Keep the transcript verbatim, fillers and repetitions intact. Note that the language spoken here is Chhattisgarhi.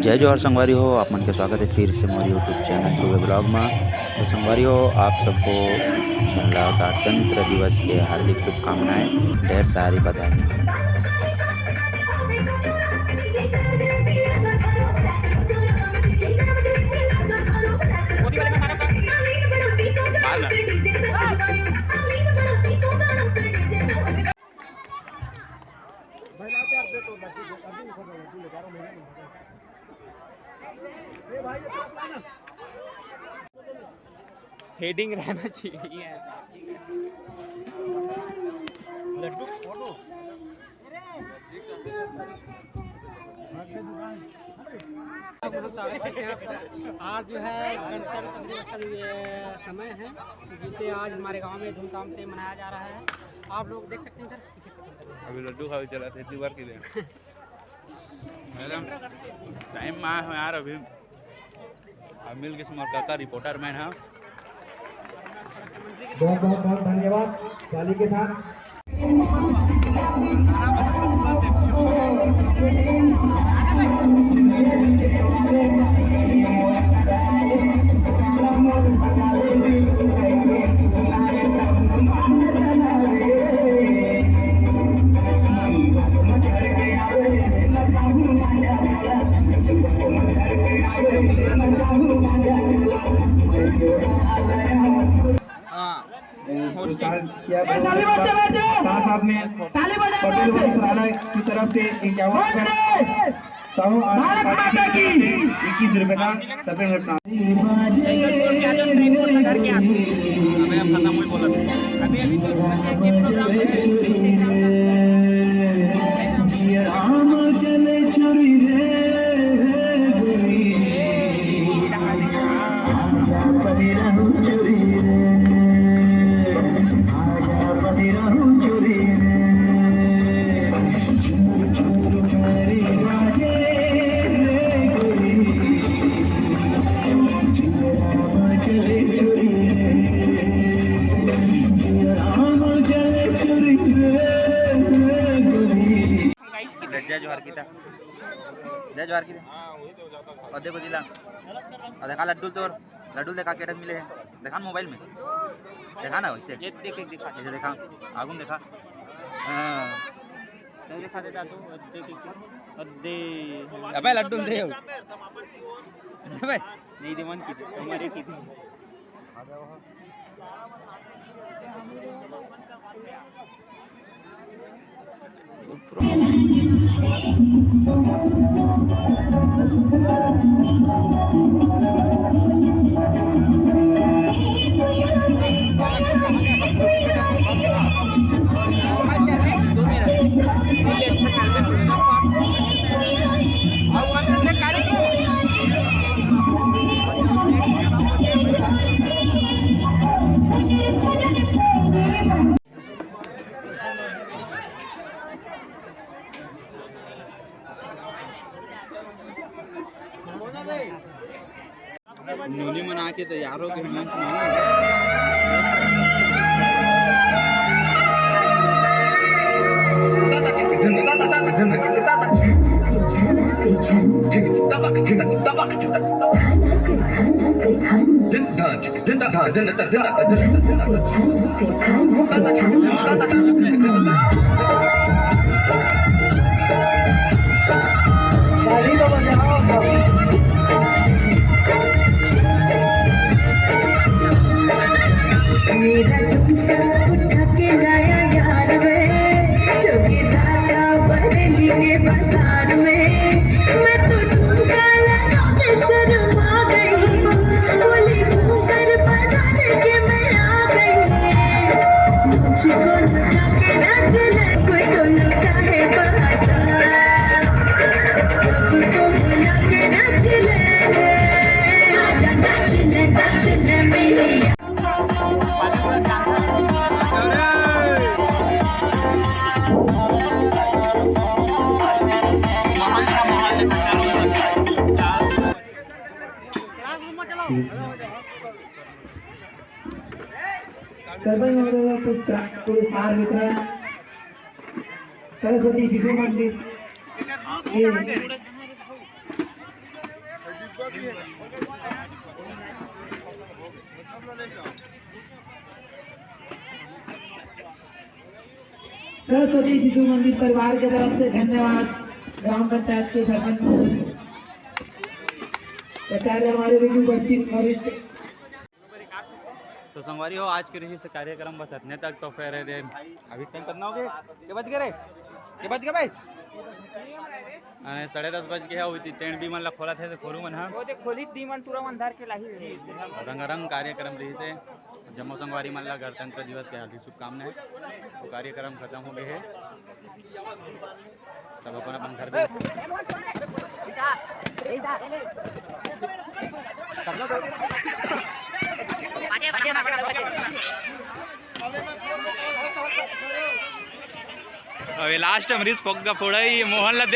जय जोहार संगवारी हो, आप मन के स्वागत है फिर से मोर YouTube चैनल ध्रुवे ब्लॉग में। तो संगवारी हो, आप सबको झन ला गणतंत्र दिवस के हार्दिक शुभकामनाएं, ढेर सारी बधाई। हेडिंग रहना चाहिए। लड्डू फोटो। आज जो है गणतंत्र दिवस का जो ये समय है, जिसे आज हमारे गांव में धूमधाम से मनाया जा रहा है। आप लोग देख सकते हैं इधर पीछे। अभी लड्डू खावे चला थे, इतनी बार की दे। मैडम, टाइम में आए हो यार अभी। अब मिल के मोर काका रिपोर्टर मैन है। बहुत बहुत बहुत धन्यवाद ताली के साथ। हाँ। ये पुरस्कार किया गया। साथ साथ में पटेल वस्त्रालय की तरफ से इक्यावन रुपए, सौ और भारत माता की इक्कीस रुपए का सफेद रुपया। अबे, अब खत्म हुई बोला। अभी, अभी तो जिया राम चले छुरी रे गोरी, आजा पहिले रहू छुरी रे, आजा पहिले रहू छुरी रे, चूर चूर करे बाजे रे गोरी, जिया राम चले छुरी रे, जिया राम चले छुरी रे गोरी। जय जोहार किता। जय जोहार किता। और देखो दिला। और देखा लड्डू तोर। लड्डू देखा, केटक मिले हैं। देखा ना मोबाइल में। देखा ना वैसे। ये देख, एक दिखा। ऐसे देखा। आगुन देखा। हाँ। नहीं दिखा दे दादू। और दे, देख, एक। और दे। अबे लड्डू दे। अबे। नहीं दे, मन की दे। हमारे की दे। नोनी मन आके तैयार हो गए मंच में। ताली तो बजाओ सब। मेरा झुमका उठा के लाया यार वे, चौकीदार का बरेली के बाजार में। मैं तो झुमका लगा के शर्मा गई, बोली घूंघट बजा के मैं आ गई। मुझको नचा के नाच ले, कोई तो लुटा है बाजार। सरपंच महोदय, पुरस्कार, पुरस्कार वितरण, सरस्वती शिशु मंदिर। सरस्वती शिशु मंदिर परिवार के तरफ से धन्यवाद। ग्राम पंचायत के सरपंच, प्राचार्य, हमारे बीच उपस्थित वरिष्ठ। तो संगवारी हो, आज के रहिस कार्यक्रम बस अतने तक। तो फिर ये दे, अभी टाइम कितना हो गया? के बज गए रे? के बज गए भाई? अरे, साढ़े दस बज गए हे। अभी टेंट भी मन ला खोलत हे, तो खोलू मन हा। वो देख, खोली दी मन टूरा मन धर के लाही हे। रंगारंग कार्यक्रम रहिस हे। जम्मो संगवारी मन ला गणतंत्र दिवस के हार्दिक शुभकामनाएं। तो कार्यक्रम खत्म हो गए हे, सब अपन अपन घर में। अबे लास्ट में अमरीश फोग्गा फोड़ा ही, मोहन ला देख।